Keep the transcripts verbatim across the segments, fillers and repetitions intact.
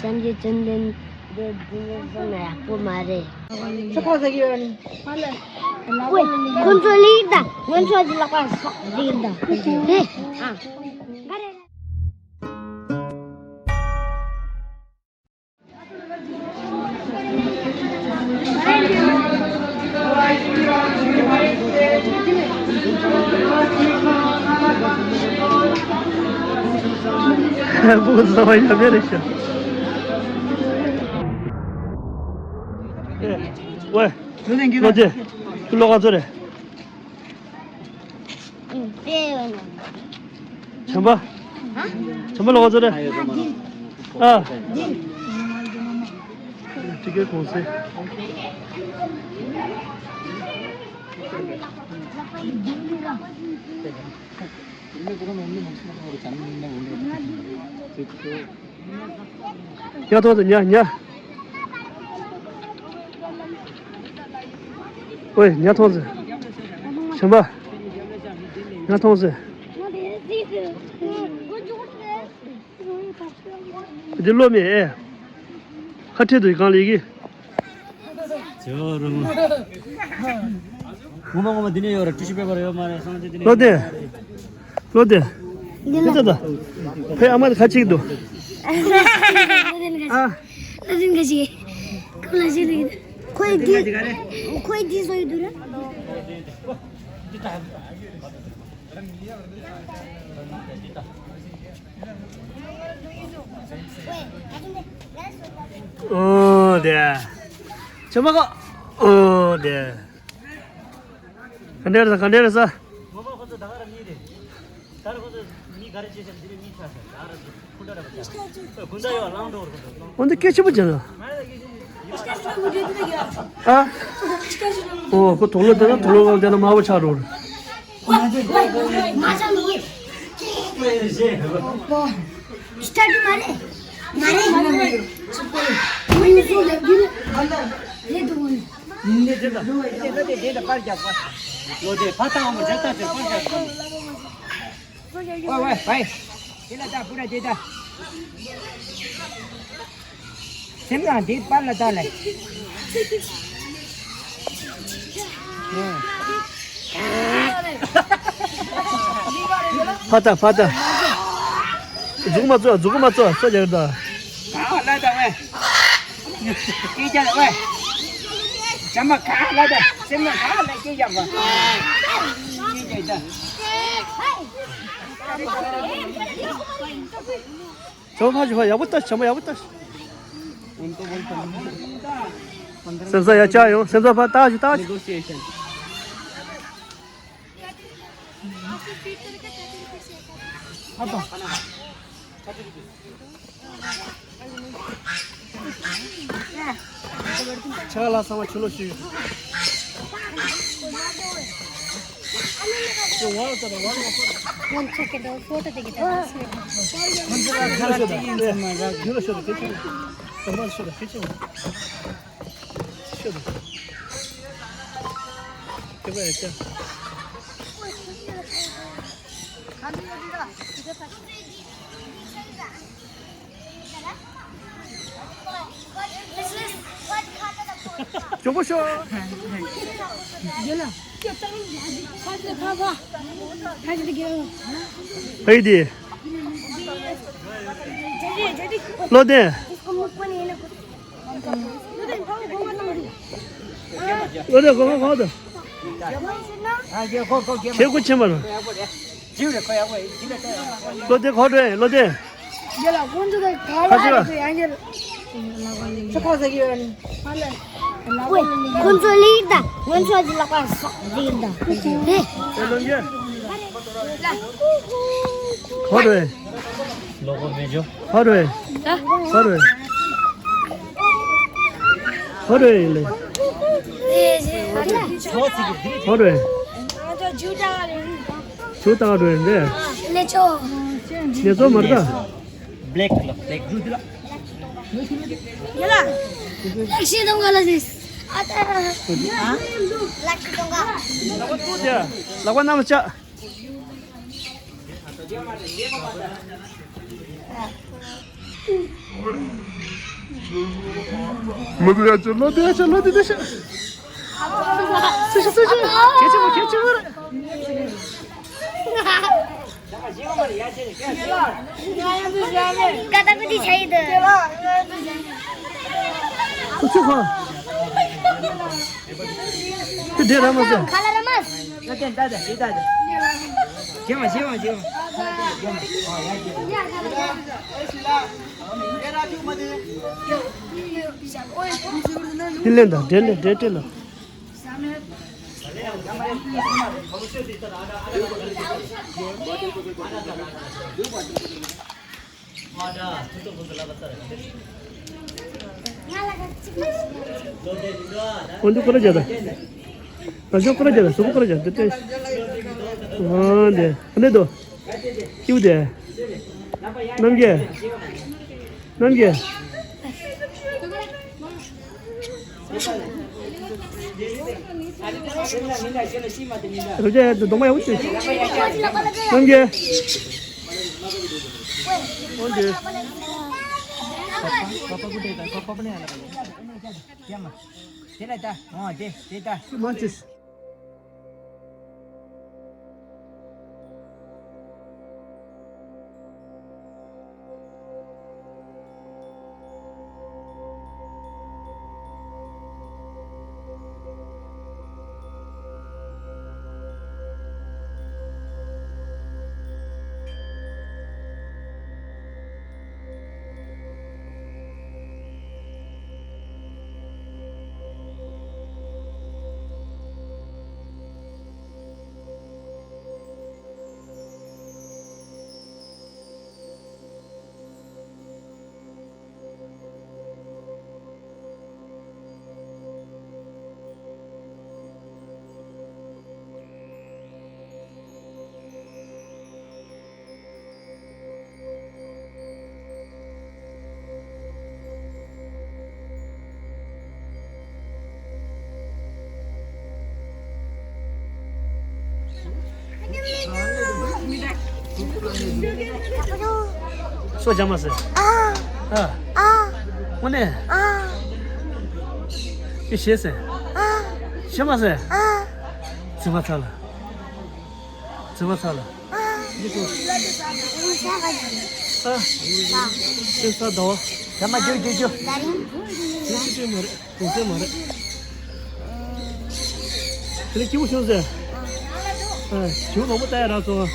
ཐམས་ཅད་བཅོམ་ལྡན་འདས་འདི་ནས་བཟུང་ན་ཡག་པོ་མ་རེད། ཁོ་ཁོ་ཟེར་གི་ཡོད་ནི། ཁོ་ཚོ་ལིག་ད། ང་ཚོ་གི་ལག་པ་ཟག་ལིག་ད། ཧེ། ཨ། ག་རེ། ཝེ། ལོ་དེ། ཁྱོད་ལོ་ག་ཚོད་རེད། བྱམས་པ། བྱམས་པ་ལོ་ག་ཚོད་རེད། ཨ། ཏི་ཀེ་གོང་ཚད། ཉ་ཐོང་ཟེར་ཉ་ཉ། ཨོའི་ཉ་ཐོང་ཟེར། བྱམས་པ། ཉ་ཐོང་ཟེར། འདི་བློ་མེད་ཨེ། ཁ་ཁྲིད་དུ་གང་ལས་ཀྱི། ཇོ་རུ། ངོ་མ་ངོ་མ་འདི་ནས་ཡོད་ར་ཀྲུ་ཤི་པེ་པར་ཡོད་མ་རེད་སང་ཅི་འདི་ནས། ལོ་དེ། ལོ་དེ། འདི་ལ། ད་ད། ཕའི་ཨ་མ་དེ་ཁ་ཅིག་འདུག་ཨ། ལ་དེ་འགའ་ཞིག་ཁོ་ལ་ཞིག་རེད། ཁོའི་འདི། ཁོའི་འདི་བཟོ་ཡི་འདུག་ར། ཨོ་དེ། ཆ་མ་ག་ཨོ་དེ། ག་འདྲ་རེད་ས། ག་འདྲ་རེད་ས། ངོ་མ་ཁོ་ཚོ་ད་ག་ར་མི་རེད། ད་ར་ཁོ་ཚོ་མི་ག་རེ་བྱེད་ཤག་འདི་རེད། མི་ཆགས་ཤག་ད་ར་ཁུ་འདྲ་ར་བ་ཆགས། ཁུ་འདྲ་ཡོད་ལང་འགྲོ་ར་ཁོ་ཚོ། འོན་ཏེ་སྐད་ཆེན་པོ་བྱས་ན། ཨ། ཨོ་ཁོ་དོག་ལོ་དེ་ན་དོག་ལོ་ངང་དེ་ན་དམར་པོ་ཆགས་འགྲོ་ར། ལོ་དེ་ཕ་ཐང་མོ་ཇ་ཏ་ཅེ་པར་ཇ་ཏ། ཝེ་ཝེ་ཝེ། དེ་ལ་ད་པུ་ར་དེ་ད། སེམས་ལ་འདི་པར་ལ་ད་ལེ། ཕ་ད་ཕ་ད། འཛུགས་མ་ཚོ་འཛུགས་མ་ཚོ་སོ་རྒྱག་ད། ག་ལ་ད་ཝེ། སྐད་རྒྱག་ཝེ། ཇ་མ་ག་ལ་ད་སེམས་ལ་ག་ལ་སྐད་རྒྱག་པ། སྐད་རྒྱག་ད། ཇོ་ཕ་ཇོ་ཕ་ཡག་པོ་ལྟ། ཇོ་མ་ཡག་པོ་ལྟ། སེམས་ས་ཡ་ཆ་ཡོང་། སེམས་ས་ཕ་ལྟ་ཞུ་ལྟ་ཞུ། ཕ་ད། ཆ་ལ་ས་མ་ཆུ་ལོ་ཞུ། གྱོང་པོ་ཤོར། ཕ་ཡི་དེ། བློ་ལྡན། བློ་ལྡན་གོ་གོ་གོ་དང་། ཁྱེད་སྐུ་ཆེན་པ་རེད། བློ་ལྡན་གོ་འགྲོ་ཡིན། བློ་ལྡན། ཁ་ཆེ་བ། ཁོ་ཚོ་ལིག་ད། ང་ཚོ་གི་ལག་པ་ཟག་ལིག་ད། ཧེ། ཨེ་ལོ་ཡེ། ཧོ་རེ། ལོ་གོ་མེ་ཇོ། ཧོ་རེ། ཧོ་རེ། ཧོ་རེ་ལེ། ཧོ་རེ། ང་ཚོ་ཇུ་ད་རེད། ཇུ་ད་རེད་ལེ། ལེ་ཆོ། ལེ་ཆོ་མར་ད། Black ལ་black blue དེ་ལ། ཡ་ལ། ལེགས་ཤིག་དང་ག་ལ་ཟེར། ཨ་ད། ལག་ཤི་དང་ག་ལག་པ་ཐུག་དེ། ལག་པ་ནམ་ལ་བཅག། ལོ་དེ་ཡ་ཆོ་ལོ་དེ་ཡ་ཆོ་ལོ་དེ་དེ་ཤ། སུ་ཤི་སུ་ཤི། ཁྱེད་ཆུ་མོ་ཁྱེད་ཆུ་མོ་རེད། ཀ་ད་ཀུ་ཏི་ཆ་ཡི་དུ། ཁོ་ཚོ་ཁོ། ཁོ་དེ་ར་མ་ཟེར། ཁ་ལ་ར་མ་ཟེར། ད་དེ་ད་དེ་དེ་ད་དེ། རྗེས་མ་རྗེས་མ་རྗེས་མ། དེ་ལེན་ད་དེ་ལེན་དེ་དེ་ལ། འོན་ཏེ་ཁོ་ར་རྒྱ་ད། ང་ཚོ་ཁོ་ར་རྒྱ་ད། སུ་ཁོ་ར་རྒྱ་ད། དེ་ཨ་འདི་ཨ་ནི་དོ། ཀྱུ་དེ། རྣམ་རྒྱལ། རྣམ་རྒྱལ། རབ་ཅག་གདོང་པ་ཡག་པོ་བྱོས། རྣམ་རྒྱལ། འོན་ཏེ། དེ་ལ་ད་འོ་དེ་དེ་ད། མ་བྱོས། སོ་ཇ་མ་ཟེར། ཨ། ཨ། ཨ། དངོས་གནས། ཨ། ཨེ་ཤེས་ཟེར། ཨ། ཤེས་མ་ཟེར། ཨ། ཚིག་མ་ཚར་ལ། ཚིག་མ་ཚར་ལ། ཨ། འདི་ཚོ། ཨ། ཨ། ཤེས་ས་ཟླ་བ། ཇ་མ་རྒྱུ་རྒྱུ་རྒྱུ། འདི་ཚོ་སྤྲད་མ་རེད། གོང་ཚད་མ་རེད། དེ་ནས་སྐྱིད་པོ་བྱུང་ཟེར། ཨ། བྱིའུ་མང་པོ་ལྟ་ཡ་རག་སོང་ཨ།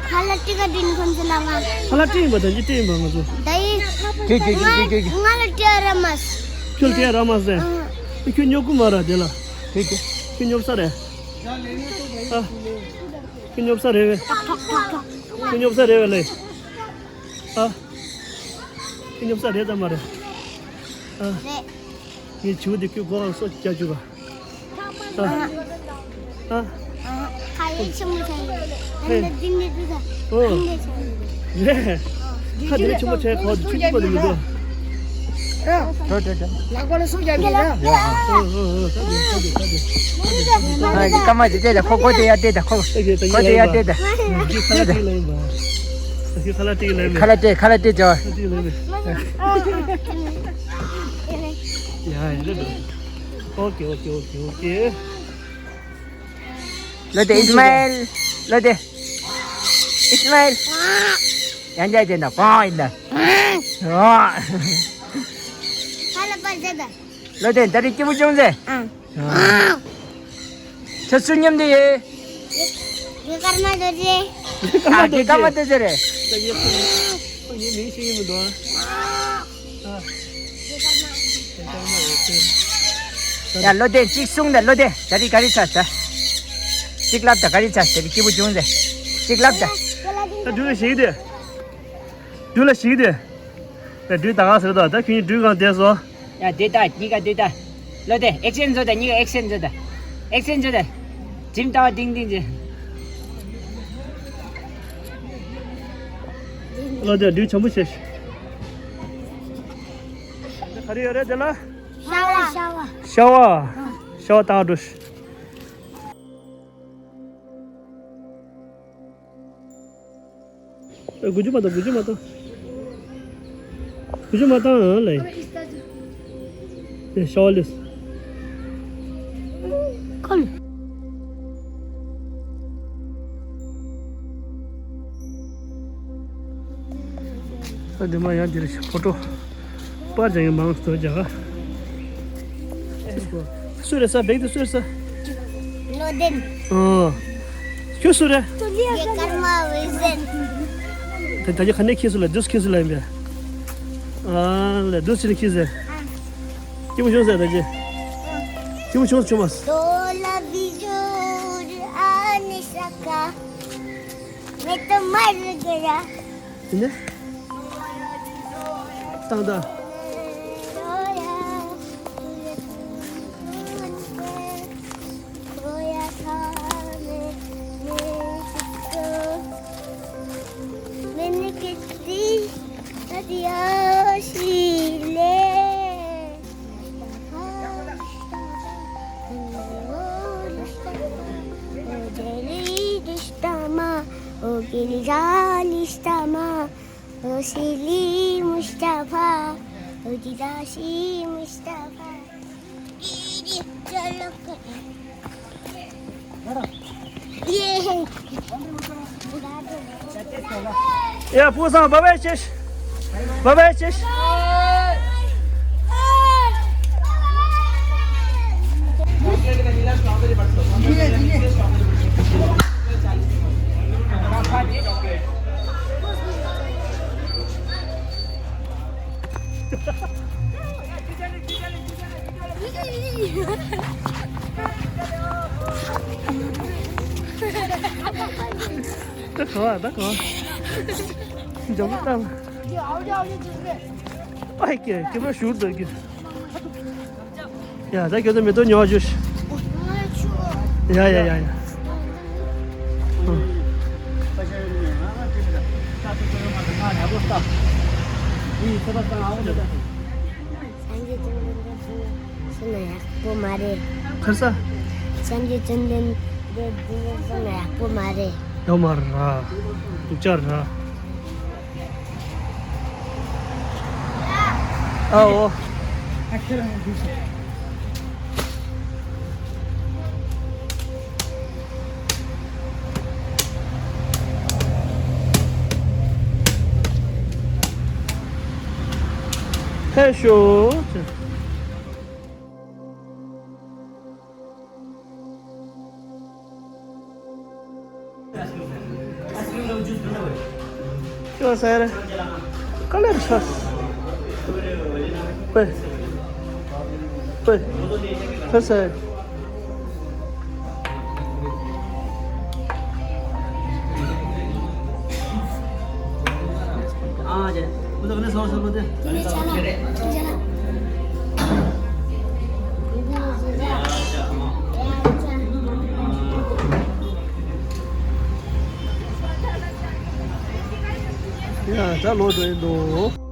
ཁ་ལག་སྤྲད་ག་སྤྲད་ནི་ཁོང་ཚོ་ལ་ང་། ཁ་ལག་སྤྲད་ཡིན་པ་དང་ཅི་སྤྲད་ཡིན་པ་ང་ཚོ། ད་ཡིན། གེ་གེ་གེ་གེ་གེ། ང་ལ་སྤྲད་ཡ་རག་མ་སོང་། ཁྱོད་སྤྲད་ཡ་རག་མ་སོང་། ཨ། ཁྱོད་ཉོབ་ཀྱི་མ་རེད་དེ་ལ། གེ་གེ། ཁྱོད་ཉོབ་ས་རེད། ཨ། ཁྱོད་ཉོབ་ས་རེད་བས། ཁྱོད་ཉོབ་ས་རེད་བས་ལེ། ཨ། ཁྱོད་ཉོབ་ས་རེད་ཙམ་མ་རེད། ཨ། རེད། ངས་བྱིའུ་འདི་ཁྱོད་སྒོ་ཁར་སོ་རྒྱག་བཅུག་ག། ཨ། ཨ། ཁ་ཡེ་ཆེན་མོ་ཆགས་ཡོད། ཨ་ནི་འདི་ནི་འདི་ད། ཨོ། འདི་ཆགས་ཡོད། རེད། ཁ་འདི་ཆེན་མོ་ཆགས་ཁ་འདི་ཆུ་སྐྱིད་པ་འདི་མི་འདུག་ཨ། ལག་པ་ལ་སོ་རྒྱག་གི་ཡ། ཨོ་ཨོ་ཨོ། ད་འདི་ད་འདི་ད་འདི། ཨ། ཀ་མ་ཅི་ལྟས་ད་ཁོ་ཁོ་དེ་ཡ་ལྟས་ད་ཁོ། ཁོ་དེ་ཡ་ལྟས་ད། ཁ་ལག་སྤྲད་ལེན་པ། ཁ་ལག་སྤྲད་ལེན་པ། ཁ་ལག་སྤྲད་ཁ་ལག་སྤྲད་ཅོ། ཁ་ལག་སྤྲད་ལེན་པ། ཡ་ཡ་ལེ་ལེ། ཨོ་ཀེ་ཨོ་ཀེ་ཨོ་ཀེ་ཨོ་ཀེ། ལོ་དེ་ཨིས་མ་ཨེལ། ལོ་དེ་ཨིས་མ་ཨེལ། ཡང་བསྐྱར་བྱས་ན་གང་ཡིན་ན། ཧ་ལ་པ་ཟེར་ད། ལོ་དེ་ད་རེས་སྐྱིད་པོ་བྱུང་ཟེར། ཨང་། ཨང་། ཁྱོད་སུ་མཉམ་དུ་ཡོད། ངའི་སྐར་མ་རྡོ་རྗེ། ཨ་ཁྱེད་སྐར་མ་རྡོ་རྗེ་རེད། ད་ངའི་ངའི་མིང་ཤེས་ཀྱི་མི་འདུག་ཨ། ཨ། ངའི་སྐར་མ་རྡོ་རྗེ། ཡ་ལོ་དེ་གཅིག་གསུངས་ད། ལོ་དེ་ད་རེས་ག་རེ་ཆགས་ད། གཅིག་ལབ་ད། ག་རེ་ཆགས། ད་རེས་སྐྱིད་པོ་བྱུང་ཟེར། གཅིག་ལབ་ད། ད་འགྲུལ་ལ་ཞིག་དེ། འགྲུལ་ལ་ཞིག་དེ། ད་འགྲུལ་ད་ག་ཟེར་ད། ད་ཁྱོད་གཉིས་འགྲུལ་གང་བསྡད་སོང་། ཡ་འགྲུལ་ད། གཉིས་ཀ་འགྲུལ་ད། ལོ་དེ་ཨེག་ཤན་བཟོ་ད། གཉིས་ཀ་ཨེག་ཤན་བཟོ་ད། ཨེག་ཤན་བཟོ་ད། དྲིམ་ལྟ་བ་ཏིང་ཏིང་བྱེད། ལོ་དེ་འགྲུལ་བྱམས་པོ་བྱེད། ག་རེ་ཡོད་རེད་དེ་ལ། ཤ་བ། ཤ་བ། ཤ་བ། ཤ་བ་བཏང་འགྲོ། དགུ་བཅུ་མ་གཏོགས། དགུ་བཅུ་མ་གཏོགས། བུ་ཆུང་མ་བཏང་ཨ་ལེ། དེ་ཤོག་ལེས། ཁོལ། ཨ་འདི་མ་ཡང་འདིར་ཕོ་ཊོ་པར་ཅང་ཡང་མང་སྟོ་རྒྱག་ག་སུ་རེད་ས་བེག་དེ་སུ་རེད་ས། ལོ་ལྡན། ཨོ། ཁྱོད་སུ་རེད། ངས་ཀརྨ་བི་ཟེན། ད་ད་ཁྱོད་ཁ་ནས་ཁྱེད་སུ་ལ་དུས་ཁྱེད་སུ་ལ་ཡིན་པས། ཨ་ལ་དུས་ཁྱེད་ནས་ཁྱེད་ཟེར། སྐྱིད་པོ་བྱུང་ཟེར་ད་ཅི། སྐྱིད་པོ་བྱུང་བྱུང་མ། དོ་ལ་བི་ཇོ་ཨ་ནི་ས་ཀ། མེ་ཏོ་མ་རི་ག་ར། ཡིན་ནི། ཏང་ཏང་། ཡ་ཕུག་སང་བ་བའི་ཅེས། བ་བའི་ཅེས། ད་ག་བ་ད་ག་བ། འཇམ་པོ་བཏང་། ཨའི་ཀེ་ཀེ་མ་ཤུར་ད་ཀེ། ཡ་ད་ཁྱོད་ཚོ་མེ་ཏོག་ཉོ་བ་འཇུ་ཤི། ཡ་ཡ་ཡ་ཡ། སངས་རྒྱས་བཅོམ་ལྡན་འདས་གསུངས་ན་ཡག་པོ་མ་རེད། ཁར་ས། སངས་རྒྱས་བཅོམ་ལྡན་འདས་གསུངས་ན་ཡག་པོ་མ་རེད། ཡོད་མ་རེད། སྡུག་ཅག་རེད། ཨའོ། ཕེབས་ཤོག་ཅོ་ཟེར། ཀ་ལེར་ཤོག་པེ། པེ། ཕེབས་ཟེར། ཡ་ད་ལོ་འགྲོ་ཡིན་འདུག